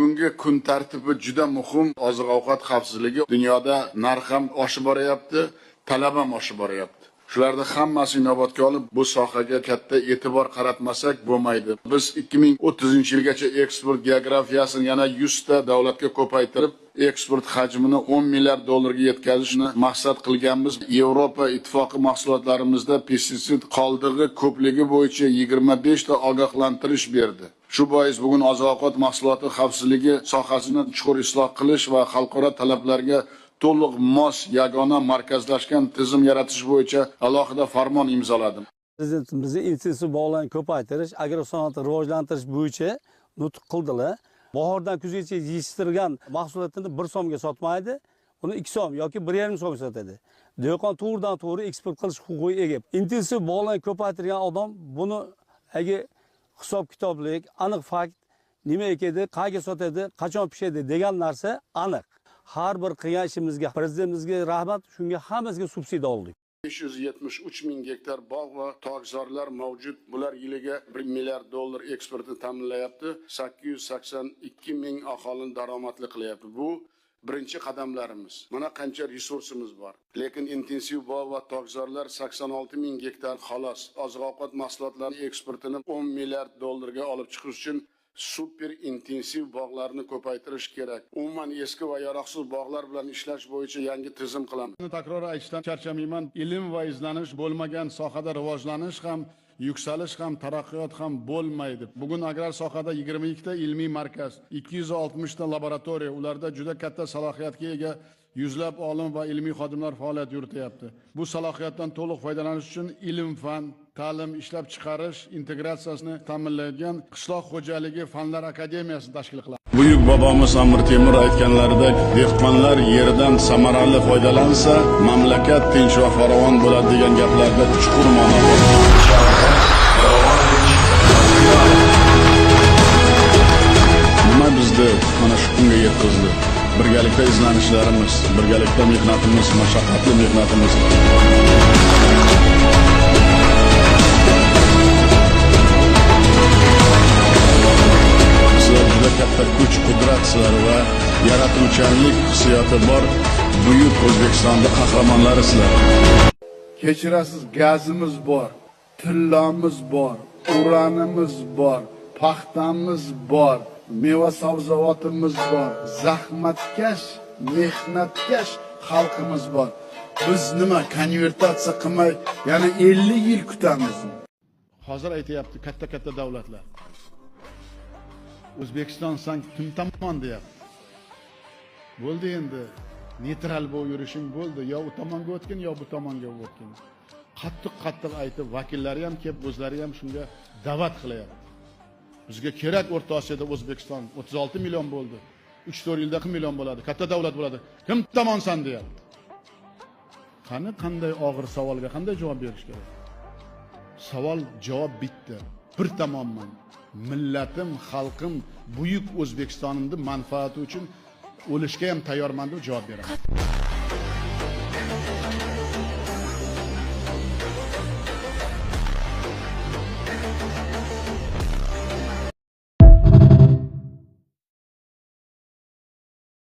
Bugungi kun tartibi juda muhim. Oziq-ovqat xavfsizligi, dunyoda narx ham oshib boryapti, talab ham oshib boryapti. Shularni hammasini inobatga olib, bu sohaga katta e'tibor qaratmasak bo'lmaydi. Biz 2030-yilgacha eksport geografiyasini yana 100 ta davlatga ko'paytirib, eksport hajmini 10 milliard dollarga yetkazishni maqsad qilganmiz. Yevropa Ittifoqi mahsulotlarimizda pestitsid qoldig'i ko'pligi bo'yicha 25 ta ogohlantirish berdi. Shu bois bugun oziq-ovqat mahsuloti xavfsizligi sohasini chuqur isloh qilish va xalqaro talablarga to'liq mos yagona markazlashgan tizim yaratish bo'yicha alohida farmon imzoladim. Prezidentimizni intensiv bog'larni ko'paytirish, agrosanoatni rivojlantirish bo'yicha nutq qildilar. Bahordan kuzgacha yetishtirilgan mahsulotini 1 so'mga sotmaydi, uni 2 so'm yoki 1,5 so'mga sotadi. Dehqon to'g'ridan to'g'ri eksport qilish huquqiga ega. Intensiv bog'larni ko'paytirgan odam buni agar hisob kitoblik, aniq fakt nima ekadi, qayerga sotadi, qachon pishadi degan narsa aniq. Har bir qilgan ishimizga prezidentimizga rahmat, shunga hammasiga subsidiya oldik. 573 ming gektar bog' va tokzorlar mavjud. Bular yiliga 1 milliard dollar eksportni ta'minlayapti. 882 ming aholini daromadli qilyapti. Bu birinchi qadamlarimiz. Mana qancha resursimiz bor. Lekin intensiv bog' va tokzorlar 86 ming gektar xolos. Oziq-ovqat mahsulotlari eksportini 10 milliard dollarga olib chiqish uchun super intensiv bog'larni ko'paytirish kerak. Umuman eski va yaroqsiz bog'lar bilan ishlash bo'yicha yangi tizim qilamiz. Takror aytishdan charchamayman. Ilm va izlanish bo'lmagan sohada rivojlanish ham, yuksalish ham, taraqqiyot ham bo'lmaydi. Bugun agrar sohada 22 ta ilmiy markaz, 260 ta laboratoriya, ularda juda katta salohiyatga ega yuzlab olim va ilmiy xodimlar faoliyat yurityapti. Bu salohiyatdan to'liq foydalanish uchun ilm, fan, ta'lim, ishlab chiqarish integratsiyasini ta'minlaydigan Qishloq xo'jaligi fanlar akademiyasini tashkil qilamiz. Buyuk bobomiz Amir Temur aytganlaridek, dehqonlar yerdan samarali foydalansa, mamlakat tinch va farovon bo'ladi degan gaplarda chuqur ma'no bor. Nima bizni mana shu kunga yetkazdi? Birgalikda izlanishlarimiz, birgalikda mehnatimiz, mashaqqatli mehnatimiz. Sizlar juda katta kuch, qudratsizlar va yaratuvchanlik hissiyoti bor buyuk O'zbekistonda qahramonlarisizlar. Kechirasiz, gazimiz bor, tillomiz bor, uranimiz bor, paxtamiz bor, meva sabzavotimiz bor, zahmatkash, mehnatkash xalqimiz bor. Biz nima konvertatsiya qilmay yana 50 yil kutamiz? Hozir aytayapti katta-katta davlatlar. O'zbekiston san kim tomon deyapti. Bo'ldi endi, neytral bo'lib yurishing bo'ldi, yo u tomonga o'tgin, yo bu tomonga o'tgin. Qattiq-qattiq aytib, vakillari ham kelib, o'zlari ham shunga da'vat qilyapti. Bizga kerak O'rta Osiyoda O'zbekiston 36 million bo'ldi. 3-4 yilda 40 million bo'ladi. Katta davlat bo'ladi. Kim tomonsan deyapti. Qani qanday og'ir savolga qanday javob berish kerak? Savol javob bitta. Bir tomonman. Millatim, xalqim, buyuk O'zbekistonimning manfaati uchun o'lishga ham tayyorman deb javob beraman.